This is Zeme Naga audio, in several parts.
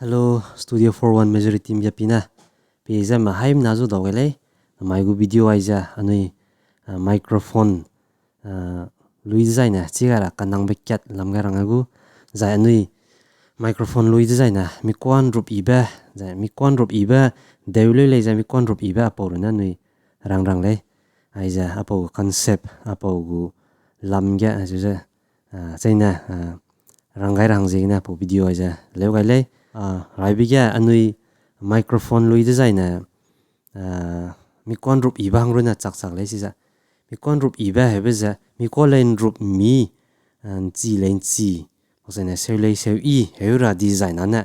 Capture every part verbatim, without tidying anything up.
Hello, Studio four one Missouri team ge pine. Pe ze me haimna zu dau gai lei. Mai gu video aize anui, ah, microphone, ah, lui dezaine, chi gai ra kanangbe kat lam gai rang gu. Zai anui microphone lui dezaine, mi kuan rup ibe, zai mi kuan rup ibe, deu leu lei zai mi kuan rup ibe apau rune anui rang rang lei. Aize apau gu concept, apau gu lam ge, aize ze, ah, chaine, ah, rang gai rang ziegene apau video aize leu gai lei. Ah, raibe ge anui microphone lui dezaine, ah, mi kuan rup ibe hang rune chak chak lei si ze. Mi kuan rup ibe hebe ze, mi kuan lei nrup mi, ah, nchi lei nchi, mak zene seu lei seu i, heu ra design ane,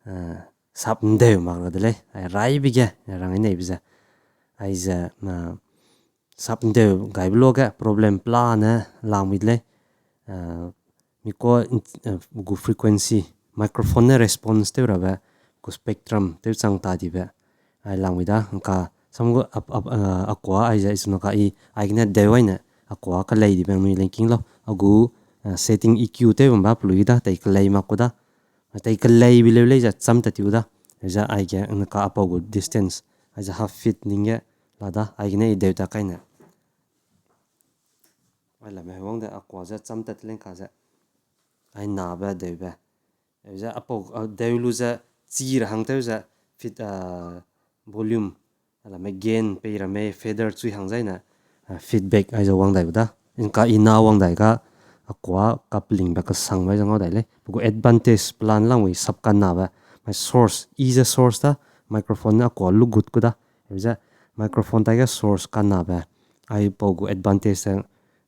ah, sap ndeu mak ra de lei, ai raibe ge, rang ai neibe ze. Aize, ah, sap ndeu gaibe luage problem pelane lamui de lei. Ah, mi kuan, ah, gu frequency, microphone ne response tew rabe, gu spectrum tew chang ta dibe. Ai lamui da, ngka, sam gu ap-, ap-, ah, akua aize isu naka i, aigene deu aine, akua kalei dibe nui lengking lau, a gu, ah, setting E Q tew bam ba pelui da, tei kelei mak ku da. Tei kelei bi leu lei ze cham tat tiu da. Ze aige ngka apau gu distance, aize half feet ning ge la da, aigene i deu ta kaine. Ai lame hewang de akua ze cham tat leng ka ze. Ai nabe deube. Ze apau, ah, deu lu ze chi ra hang tew ze feed, ah, volume, a lame gain pei ramme fader chui hang zaine, ah, feedback aize wang dai gu da. Ngka i na wang dai ga, akua kaplingbe kasangbe ze ngau dai lei. Pe gu advantage plan lang wi sap kanabe. Mai source, i ze source da, microphone ne akua lu gut ku da. Ze microphone taige source kanabe. Aipau gu advantage ze,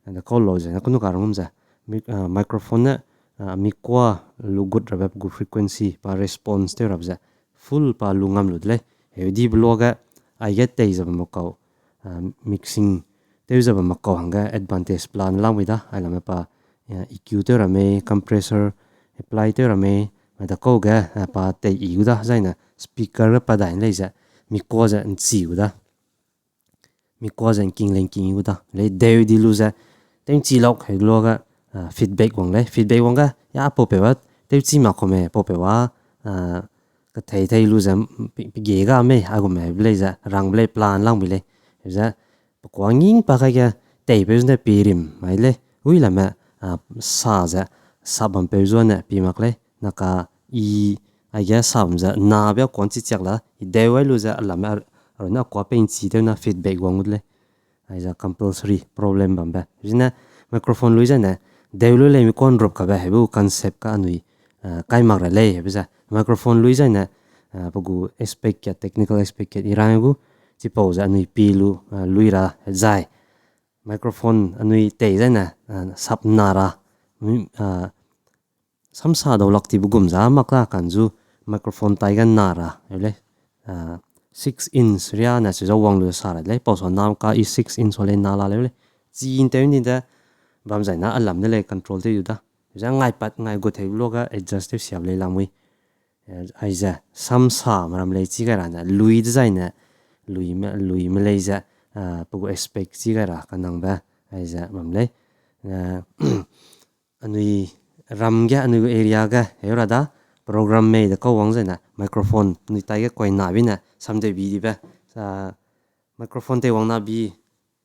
de kau lau ze, ne kunu karungum ze. Mi-, ah, microphone ne, ah, mi kuan lu gut rabe gu frequency, pa response tew rabe ze. Full pa lu ngam lu de lei. Heu dibe luage, aige tei ze bam kau, ah, mixing tew ze bam kau hangge advantage plan lang wi da, ai lame pa, ah, E Q tew ramme, compressor apply tew ramme, mai da kau ge, ah, pa tei i gu da, zaine speaker ge pa dai lei ze, mi kuan ze nchi gu da. Mi kuan ze nking lei nking gu da. Lei deu di lu ze, tew nchi lak heu luage, ah, feedback wang lei. Feedback wang ge, ya pau peu wa, tew chi mak kau me, pau peu wa, ah, kathei thei lu ze, pe, pe ge ga mei, a gu me, be lei ze, rang be lei plan lang bi lei. Ze, pe kuan nging pa kai ge, tei peu zene pi rim, mai lei. Ui lame, ah, sa ze, sa bam peu zuane, pi mak lei. Naka i, aige sa bam ze, nabe kuan chi chiak la, i deu ai lu ze, a lame, a, a rune kuan pei nchi tew na feedback wang gu de lei. Aize compulsory problem bambe. Zine microphone lui zaine, deu lu lei mi kuan rup kabe, hebe concept ka anui, ah, kai mak ra lei, hebe ze. Microphone lui zaine, ah, pe gu aspect kat, technical aspect kat i rang gu, chipau ze anui pi lu, ah, lui ra zai. Microphone anui tei zaine, ah, sap na ra, mi, ah, samsa dau lak tibe gum za mak la kan zu microphone taige na ra, eu lei, ah, six inch ria ne se za wang lu sa ra lei, pau sa na ka i six inch wa lei na la leu lei, chi in tew ni de, bam zaine a lam de lei control tew du da, za ngai pat ngai gu thei luage adjust tew siap lei lamui. Eh, aize, samsa meram lei chi gai ra ne, lui dezaine, lui me, lui me lei ze, ah, pe gu aspect chi gai ra kanangbe, aize, bam lei. Eh, anui ram ge, anui gu area ge, heu ra da, program mei de kau wang zaine, microphone, anui taige kuai na bi ne, samdeu bi dibe, ah, microphone tei wang na bi,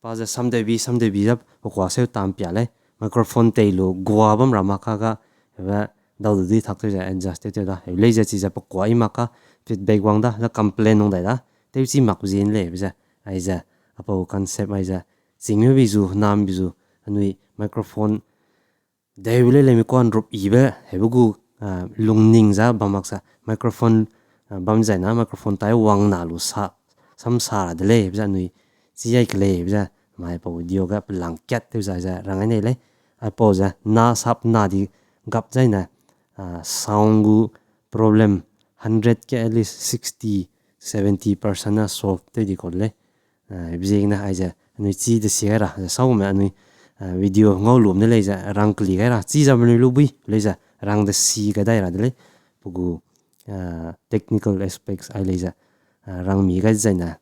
pa ze samdeu bi, samdeu bi ze pe kuan seu tam pia lei. Microphone tei lu gua bam ra mak ka ga, hebe dau du di thak tew ze adjust tew tew da. Heu lei ze chi ze pe kuan i mak ka feedback wang da, ze complain nung dai da. Tew chi mak zin lei, be ze. Aize, apau concept aize. Ching me bi zu, nam bi zu, anui microphone deu lei lei mi kuan rup ibe, hebe gu, ah, lungning za bam mak sa, microphone, ah, bam zaine, microphone tai wang na lu sa, samsa ra de lei, be ze anui, chi ai ke lei, be ze, mai pau video ga pelang kat tew zai ze, rang ai nei lei, aipau ze, na sap na di gap zaine, ah, sound gu problem, hundred ke at least sixty, seventy percent na solve tew di kau de lei. Ah, hebe ziegene aize, anui chi de sia ra, ze sau me anui, ah, video ngau lum ne lei ze, rang keli gai ra, chi za me nui lu bui, lei ze, rang de si gai dai ra de lei, pe gu, ah, technical aspects ai lei ze, ah, rang mi gai zaine,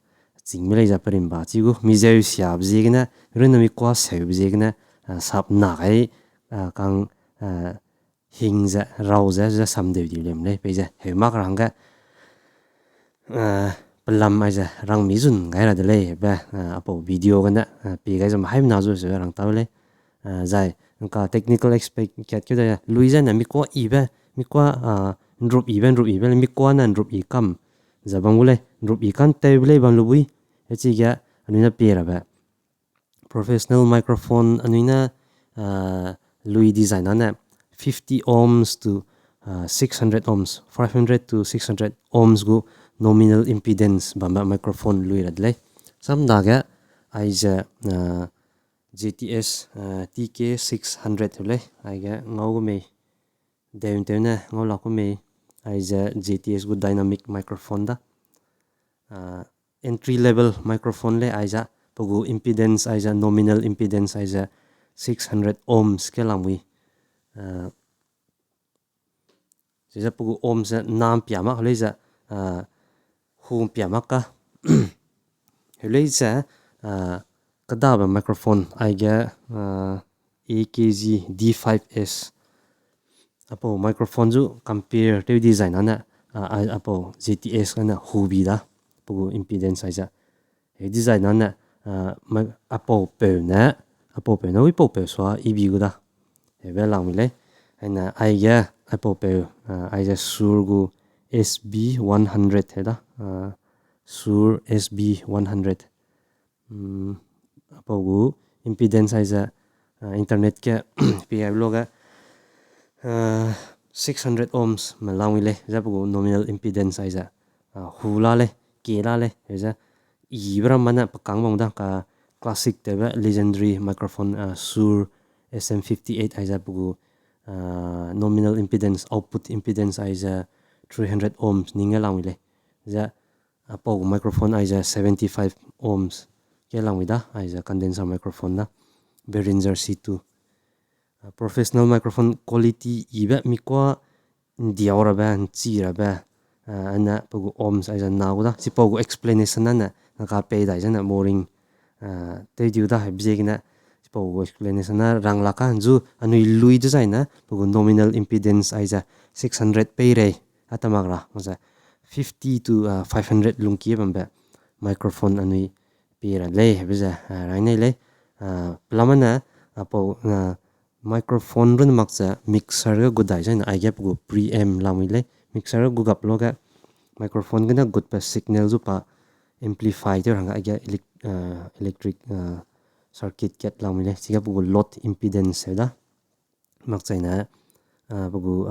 ching me lei ze perimba chi gu, mi zeu siabe ziegene, run na mi kuan seube ziegene, ah, sap na gai, ah, kang, ah, hing ze, rau ze, ze samdeu di lem lei, peize, heu mak ra hangge, pelam aize rangmi zun gai ra de lei, be, apau video gene, pie gai zam haimena zu se rang tau lei. Zai, ngka technical aspect kat keu de, lui zene mi kuâ ibe, mi kuâ, nrup ibe, nrup ibe, le mi kuâ ne nrup i kam, ze bam gu lei, nrup i kan tewbe lei bam lu bui, hechige, anui ne pie rabe. Professional microphone anui ne, lui design ane, fifty ohms to, six hundred ohms, five hundred to six hundred ohms gu nominal impedance bambe microphone lui ra de lei. Samdage, aize, J T S, T K six hundred lei, aige ngau gu mei, deun tew ne ngau lak gu mei, aize J T S gu dynamic microphone da. Entry level microphone lei aize, pe gu impedance aize, nominal impedance aize six hundred ohms ke lamui. Chize pe gu ohms ze nam pia mak, heu lei ze, hu pia mak ka. Heu lei ze, kedabe microphone aige, A K G D five S. Apau microphone zu compare tew design ane, apau J T S ane hu bi da, pe gu impedance aize. Heu design ane, apau peu ne, apau peu ne, wi pau peu sua ibi gu da. Heube lamui lei. Aine aige, apau peu, aize Shure gu S B one hundred he da. Shure S B one hundred. Apau gu impedance aize, internet ge pie aibe luge, six hundred ohms me lamui lei, ze pe gu nominal impedance aize, hu la lei, kie la lei, ze, ibe ramme ne pe kang bam da ka classic tewbe legendary microphone, Shure S M fifty-eight aize pe gu, nominal impedance, output impedance aize three hundred ohms ning ge lamui lei. Ze, apau gu microphone aize seventy-five ohms ke lamui da, aize condenser microphone da, Behringer C two. Professional microphone quality ibe mi kuâ ndiau rabe, nchi rabe, ane pe gu ohms aize na gu da. Chipau gu explanation ane, naka pei dai zene boring, tew diu da, heube ziegene, chipau gu explanation ne rang lak ka, zu anui lui design ne, pe gu nominal impedance aize six hundred pei rei, atamak ra, ze fifty to five hundred lungkie bambe microphone anui pie ra lei, heube ze, rai nei lei. Pelame ne, apau, microphone run mak ze mixer ge gu dai zene aige pe gu preamp lamui lei. Mixer ge gu gap luge microphone gene gutbe signal zu pa amplify tew ra hangge aige electric circuit kat lamui lei. Chige pe gu load impedance seu da. Makchaine, pe gu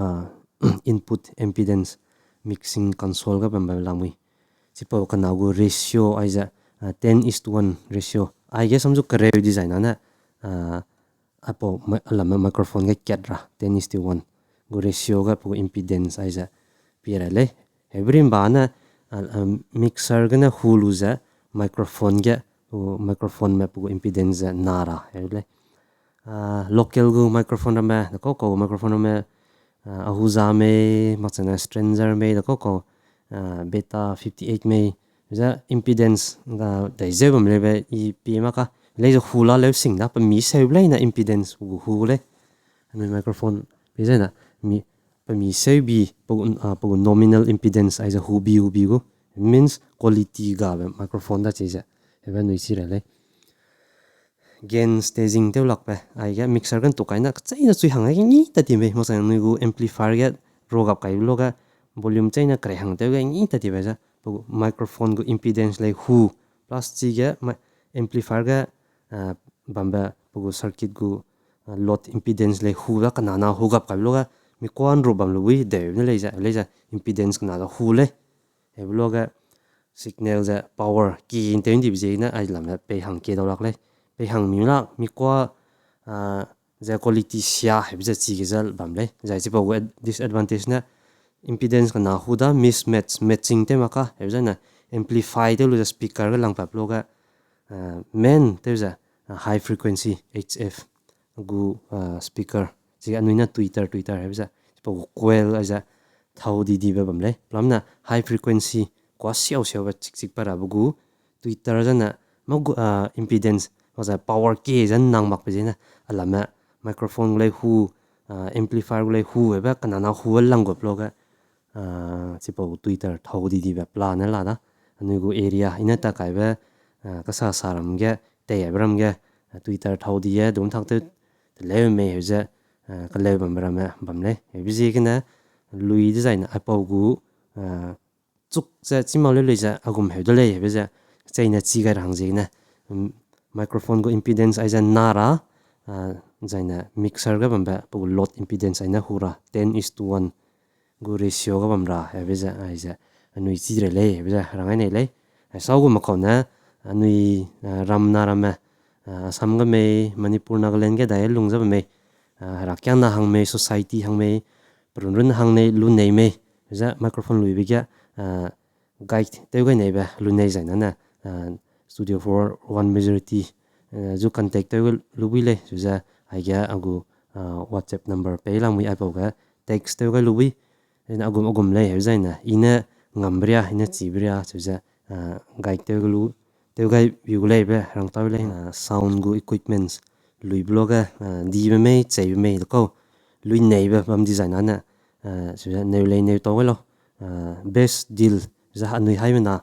input impedance mixing console ge bambe lamui. Chipau kena gu ratio aize ten is to one ratio. Aige sam zu kereu design ane, apau alamme microphone ge kat ra ten is to one gu ratio ge pe gu impedance aize pie ra lei. Heube rimba ne, mixer gene hu lu ze microphone ge, microphoneme pe gu impedance ze na ra heu lei. Local gu microphone ramme, dekau kau gu microphone ramme, Ahuja mei, makchaine Stranger mei, dekau kau, Beta fifty-eight mei, ze impedance ga dai zeu bam leibe i pie mak ka. Lei ze hu la leu sing da, pe mi seu leine impedance gu hu lei. Anui microphone pie zene, pe mi seu bi, pe gu nominal impedance aize hu bi hu bi gu. Means quality gabe microphone da chize. Hebe anui chi ra lei. Gain staging tew lakbe, aige mixer ge ntuk kaine kecheîne chui hang ge ngi tat ti mei, makchai anui gu amplifier ge rogap kaibe luge volume cheîne kerei hang tew ge ngi tat ti be ze, pe gu microphone gu impedance lei hu, plus chige amplifier ge bambe pe gu circuit gu load impedance lei hu da kena na hu gap kaibe luge, mi kuan ru bam lu bui deu ne lei ze, lei ze impedance kena da hu lei. Hebe luge signal ze power ki ntew ndibe ziegene ai lam ze pei hang kie dau lak lei. Pei hang mi lak mi kuâ, ze quality sia hebe ze chige ze bam lei. Zai chipau gu disadvantage ne impedance kena hu da mismatch, matching tew mak ka hebe zene amplify tew lu ze speaker ge langpap luge, main tew ze high frequency H F gu speaker, chige anui ne tweeter, tweeter hebe ze chipau gu coil aize thau di dibe bam lei. Pelamne high frequency kuâ siau siaube chikchikbe rabe gu tweeter zene ma gu impedance makchai power ke ze nang makbe ziegene alamme microphone gu lei hu amplifier gu lei hu ebe, kanana hu lang gup lo ge, chipau Twitter thau di dibe plan ne la da. Anui gu area, i ne ta kaibe, kasa saram ge, tei aibe ram ge, Twitter thau di e, dum thak tew, teleu mei heu ze, keleu bambe ramme bam lei. Hebe ziegene, lui dezaine aipau gu, chuk ze chî mak leu lei ze, agum heu de lei, hebe ze, cheine chi gai ra hang ziegene, microphone gu impedance aize na ra, zaine mixer ge bambe, pe gu load impedance aine hu ra, ten is to one gu ratio ge bam ra, hebe ze, aize, anui chi rei lei, hebe ze, rang ai nei lei. Ai sau gu makau ne, anui, ramna ramme, Assam ge mei, Manipur, Nagaland ge dai lung ze bam mei, herakiangna hang mei, society hang mei, perunrun hang nei, lu nei mei, ze microphone luibe ge, guide tew gai neibe lu nei zaine ne, Studio four one majority, zu contact tew gai lu bui lei, zu ze aige a gu, WhatsApp number pei lamui aipau ge text tew gai lu bui, agum, agum lei heu zaine, i ne ngambe ria, i ne chibe ria, zu ze, guide tew gai lu, tew gai bi gu lei be rang tau lei, sound gu equipments, luibe lo ge, dibe mei, cheibe mei de kau, lui neibe bam dezaine ne, zu ze neu lei neu tau gai lau, best deal, ze anui haimena,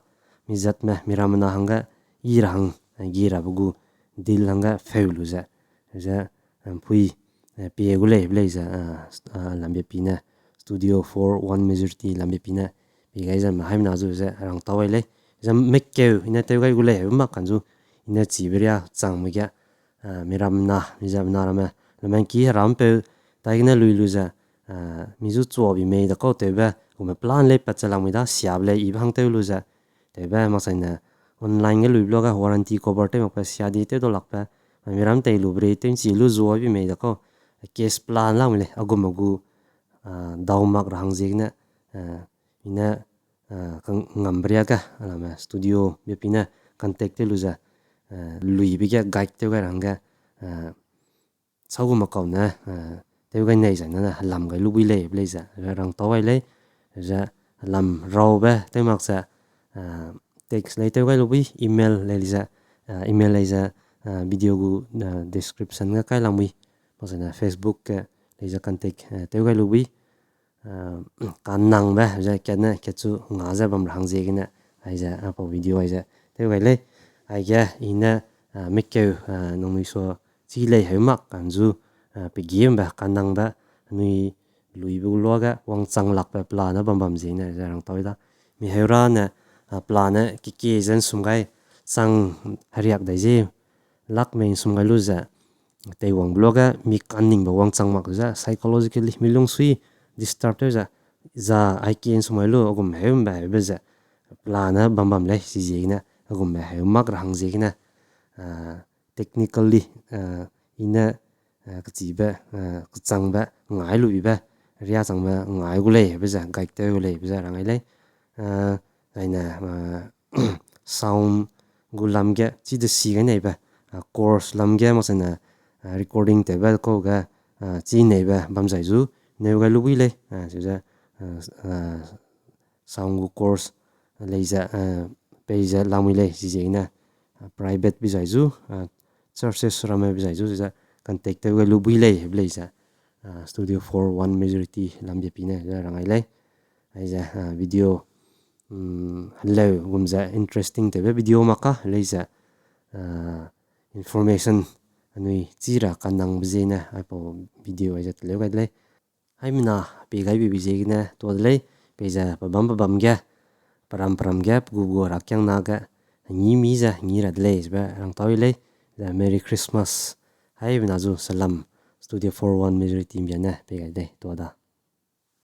mi zatme, mi ramena hangge, i ra hang, gi rabe gu, deal hangge pheu lu ze, ze, mpui, pie gu lei, be lei ze, lambe pi ne, Studio four one majority lambe pi ne, pie gai ze me haimena zu ze rang tau ai lei, ze mekeu, i ne tew gai gu lei, heu mak kan zu, i ne chibe ria changme ge, mi ramna, mi zatmena ramme, lumen ki herampeu, taigene lui lu ze, mi zu chua bi mei de kau tewbe, gume plan lei pat ze langmui da, siabe lei, ibe hang tew lu ze, tewbe, makchaine, online ge luibe lo ge warranty cover tew makbe, sia di tew dau lakbe, mi ram tei lube rei, tew nchi lu zua bi mei de kau, case plan langmui lei, agum a gu, dau mak ra hang ziegene, i ne, ngambe ria ge, alame studio be pi ne contact tew lu ze, luibe ge guide tew gai ra hangge, sau gu makau ne, tew gai nei zaine ne, helam gai lu bui lei, be lei ze, rang tau ai lei, ze, helam raube tew mak ze, text lei tew gai lu bui, email lei ze, email lei ze, video gu, description ge kai lamui, makchaine Facebook ge lei ze contact, tew gai lu bui, kanangbe ze katne katchu nga ze bam ra hang ziegene, aize, apau video aize, tew gai lei, aige, i ne, mekeu, nangnui sua, chi lei heu mak kan zu, pe giembe, kanangbe, anui luibe gu luage, wangchang lakbe plan ne bam bam ziegene, ze rang tau da. Mi heu ra ne, plan ne kekie ze nsum gai, chang heriak dai ze, lak mei nsum gai lu ze, teiwangbe luage mi kaningbe wangchang mak ze, psychologically mi lungsui disturb tew ze, za aike nsum gai lu, agum heumbe heube ze, plan ne bam bam lei, chiziegene, agumbe heu mak ra hang ziegene, technically, i ne, kechibe, kechangbe, ngai luibe, riachangbe, ngai gu lei, be ze, guide tew gu lei, be ze, rang ai lei, zaine, sound gu lam ge, chi de si gai neibe, course lam ge, makchaine, recording tewbe kau ge, chi neibe bam zai zu, neu gai lu bui lei, chize, sound gu course lei ze, pei ze lamui lei, chiziegene, private bi zai zu, churches ramme bi zai zu, chize contact tew gai lu bui lei, be lei ze, Studio four one majority lambe pi ne, ze rang ai lei. Aize, video, heleu gum ze interesting tewbe video mak ka lei ze, information anui chi ra kanangbe ziegene, aipau video aize teleu gai de lei. Haimena pie gai bibi ziegene tuâ de lei, peize pebâm pebâm ge, peram peram ge, pe gu gu rakiangna ge, ngi mi ze ngi ra de lei, zebe rangtau i lei, ze Merry Christmas. Haimena zu salam, Studio four one majority mbia ne pie gai de lei, tuâ da.